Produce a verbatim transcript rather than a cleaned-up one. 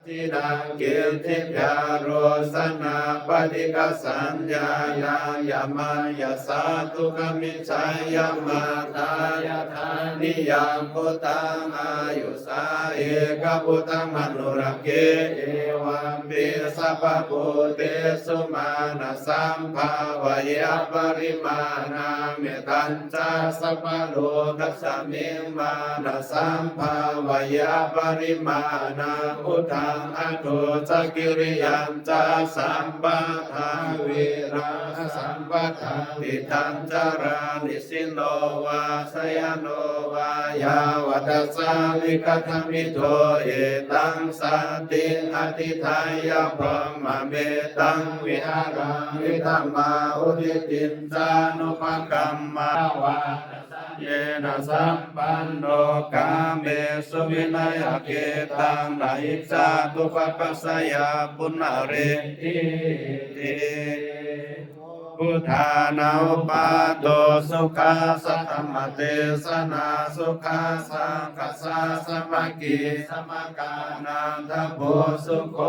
Sinaṃ kiñci byārosanā paṭighasaññā yāññamaññassa dukkhamiccheyya. Mātā yathā niyaṃ puttaṃ āyusā ekaputtamanurakkhe, evampi sabbabhūtesu mānasambhāvaye aparimāṇaṃ. Mettañca sabbalokasmiṃ mānasambhāvaye aparimāṇaṃ, uddhaṃ adho ca tiriyañca sampattā averā asapattā. Tiṭṭhañcaraṃ nisinno vā sayāno vā yāvatassa vigatamiddho, etaṃ satiṃ adhiṭṭheyya brahmametaṃ vihāraṃ idhamāhu. Diṭṭhiñca anupagamma yena sampanno kāmesu vineyya gedhaṃ, na hi jātu gabbhaseyyaṃ punaretīti. Buddhānubhāto sukhā, saddhammadesanā sukhā, saṅghassa sāmaggī, samaggānaṃ tapo sukho.